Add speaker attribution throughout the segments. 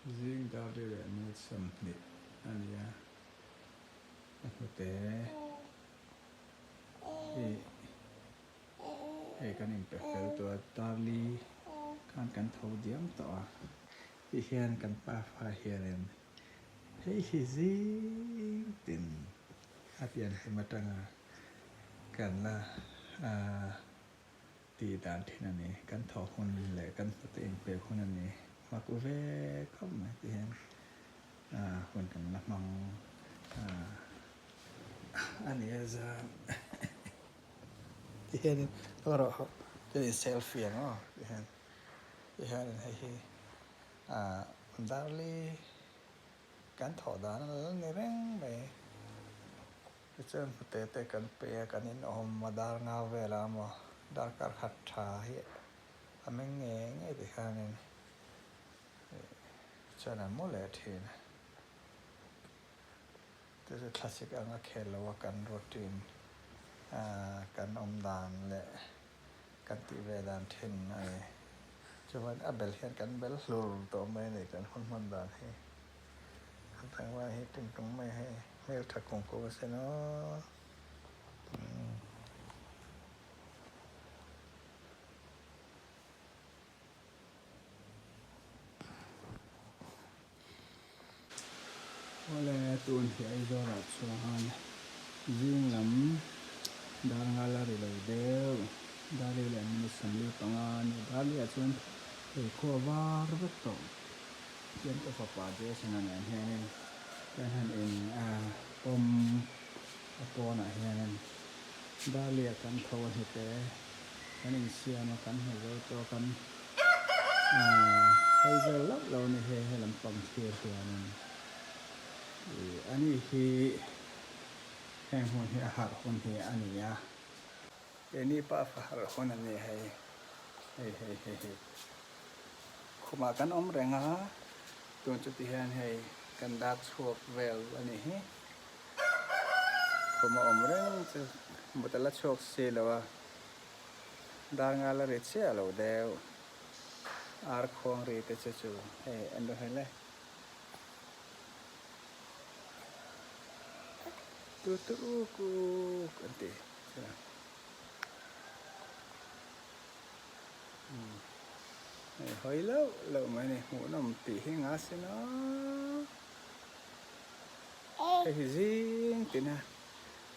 Speaker 1: Zing dar li leh minute 20 a ni a, a hnute hi hei kan inpe fel tawh a, dar li khan kan tho diam tawh a, tih hian kan pafa hianin hei hi zing tin a pian hlim atanga kan la Tih dan thin a ni. Kan thawh hun leh kan hnute inpek hun a ni. Mak ve khawp mai ti hian hun kan la hmang a ni a zan. Ti hianin ka rawh ho chuan in selfie ang aw ti hian ti hianin hei hi Darli kan thawh dan a la ni reng mai. Tichuan hnute te kan pe a, kan inawm a dar ngau velah maw darkar khat tha hi a meng ngei ngei ti khanin chuan an mu leh thin a. Chu chu thlasik anga khel lo a kan routine kan awm dan leh kan tih ve dan thin a ni. Chuan a bel hian kan bel hlur tawh mai a ni kan hun hman dan hi. Kan tlangval hi tum tum mai hei hmel tha kung kung a sin aw. Awle tun hi Aizawl ah chuan zing lam dar nga la ri lo deuh dar li leh minute 45 a ni dar li ah chuan hei khua var vek tawh. Chuan ka fapa Jason-a nen hianin kan han in pawm a pawnah hianin Dahlia kan tho a hnute kan insiam a kan hmu zo tawh a kan hawi vel loh lo a ni hei he lampang thlir hianin ih ani hi heng hun hi a harh hun hi a ni a keini pa fa harh hun a ni hei hei hei hei hei. Khumah kan awm reng a, tun chu ti hian hei kan dak chhuak vel a nih hi. Khum a awm reng chu mut a la chhuak si lo a, dar nga la ri chiah lo deuh. Ar khuang ri te chu chu hei en rawh hei le. Tu tu uk uk an ti chu. Hei hawi loh loh mai a ni hmuhnawm tih hi nga sin aw hei hi zing tina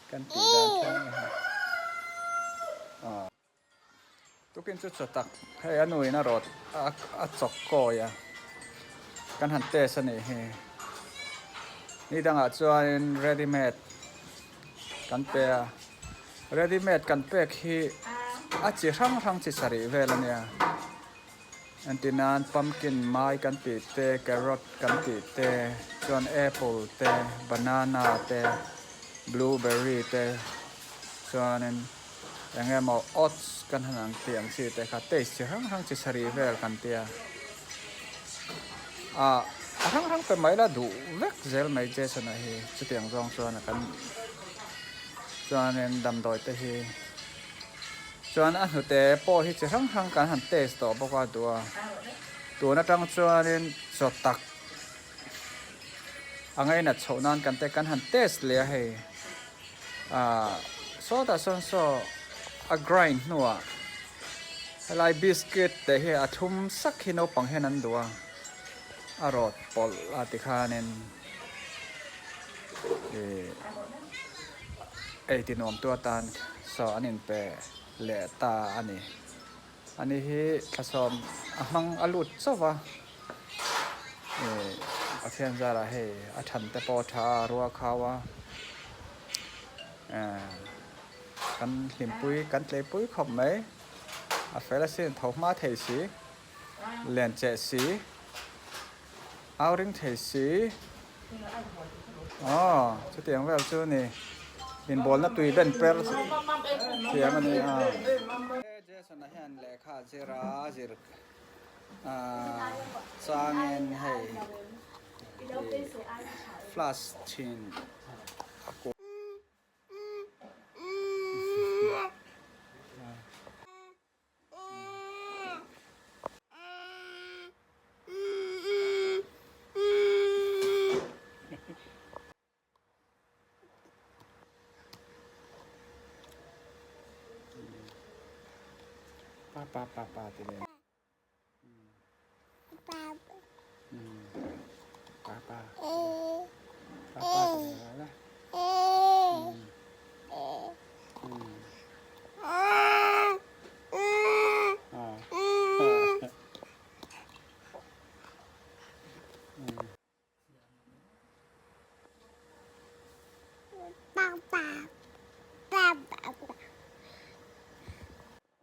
Speaker 1: kan tih dan thleng a ni aw tukin chu chaw tak hei a nuin a rawt a chawk kawi a kan han test a nih hi ni dangah chuanin ready made kan pe a. Ready made kan pek hi a chi hrang hrang chi sarih vel a nia. Entir nan pumpkin mai kan tih te, carrot kan tih te, chuan apple te, banana te, blueberry te, chuanin eng emaw oats kan han ang tih ang chi te kha taste chi hrang hrang chi sarih vel kan tia. Ah a hrang hrang pe mai la duh vek zel mai Jason-a hi chutiang zawng chuan a kan. Chuanin damdawi te hi chuan a hnute pawh hi chi hrang hrang kan han test tawh bawk a duh a tun atang chuanin chaw tak a ngainat chhoh nan kan te kan han test leh a hei ah sawtah sawn saw a grind hnuah helai biscuit te hi a thlum sak hi naupang hian an duh a a rawt pawlh a tikhanin. Ih ei ti nuam tu atan saw an inpe leh ta a ni. Ani hi thlasawm a hmang a lut chauh va, ih Pathian zarah hei a than te pawh a tha a, a rua khau a, eh kan hlimpui kan tleipui khawp mai, a fel asin tho hma thei si, len cheh si. Au ring thei si. Aw, chutiang vel chu ni. Inbawlna tui ben per thiam a ni a. Jason-a hian lehkha a zir a, zir changin hei flash thin a kuah. Pa pa pa ti ve. Pa pa. Pa pa ti ve la.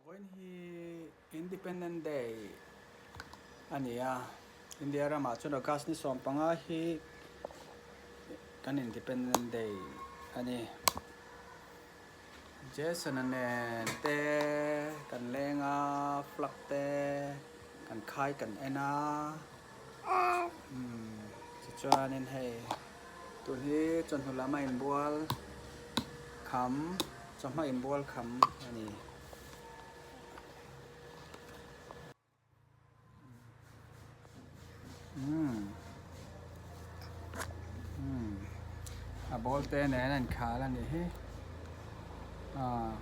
Speaker 1: Vawiin hi Independent Day a ni a, India ramah chuan August ni 15 hi kan Independent Day a ni. Jason-a nen te kan leng a, flag te kan khai kan en a. Umm tichuanin hei tun hi chawhnu lam a inbual kham chawhma inbual kham a ni. Umm umm a ball te nen a inkhal a nih hi ah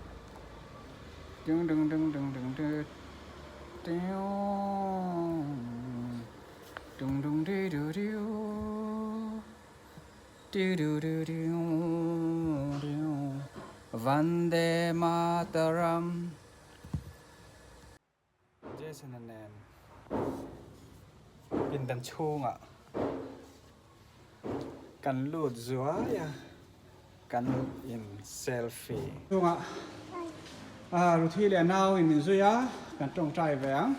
Speaker 1: ding ding ding ding ding ding. Vande Mataram Jason-a nen pindan chhungah kan lut zuai a kan in selfie. Chungah Ruthi leh nau in min zui a, kan tawngtai ve ang.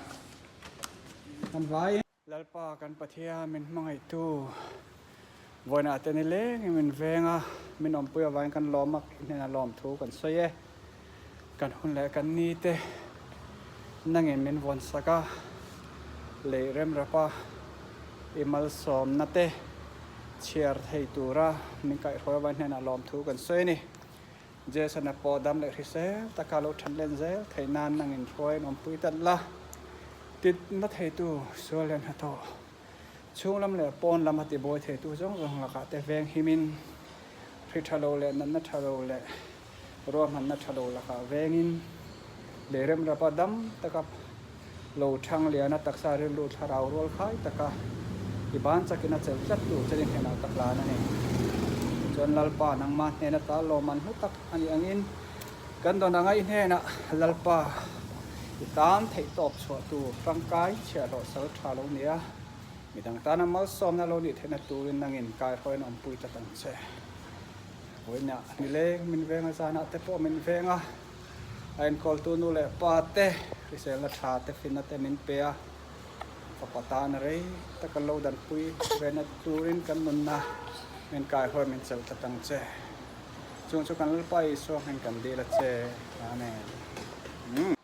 Speaker 1: Kan vai. Lalpa kan Pathian min hmangaihtu vawiinah te ni lengin min veng a, min awmpui avangin kan lawm a, i hnenah lawmthu kan sawi e. Kan hun leh kan ni te nangin min vawn sak a, lei remrap a, i malsawmna te chhiar thei tura min kaihhruai avangin hnenah lawmthu kan sawi a ni. Jason-a pawh dam leh hrisel taka lo then len zel theih nan nangin hruaiin awmpui tlat la, titna theitu sual leh hnathawh chhung lam leh pawn lama tibuai theitu zawng zawng lakah te veng himin hri tha lo leh natna tha lo leh Ruahmanna tha lo lakah vengin lei remrapa dam taka lo thang liana taksa rilru thlarau rual khai taka i ban chakin a chelh tlat tur che ni hnenah ka hlan a ni. Tichuan Lalpa nangma hnen ata lawmman hlu tak a nih angin kan dawn anga i hnenah Lalpa i tan theihtawp chhuah tur tangkai chhiahhlawh sal tha lo nia midang tana malsawmna lo nih theihna turin nangin kaihrawiin awmpui tlat ang che. Vawiinah nileng min veng a, zanah te pawh min veng a, a enkawltu nu leh pa te hriselna tha te finna te min pe a, fapa tana rei taka lo danpui vena turin kan nunna min kaihruai min chelh tlat ang che. Chung chu kan Lalpa Isua hming kan dil a che. Amen.